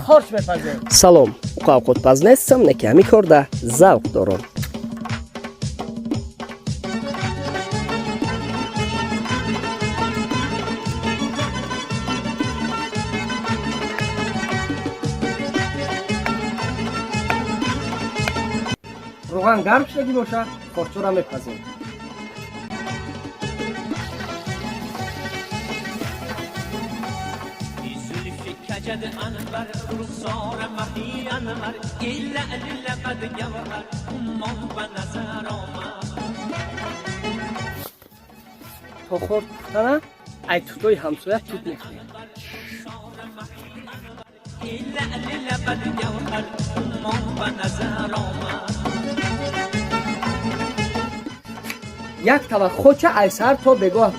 Хорч мепазем. Салом, овқотпаз нестам, не ки ҳамин корда завқ дорам. Равған гарм шудагӣ бошад, хорчора мепазем. زلف کجد انور، رخسار مهی انور، ای لعل لبد گوهر، عمان به نظر آمد. То хорч пухтана, ай тутои ҳамсоя тут мехӯрем. ای لعل لبد گوهر، عمان به نظر آمد. Як табақ хоча ай саҳар то бегоҳ.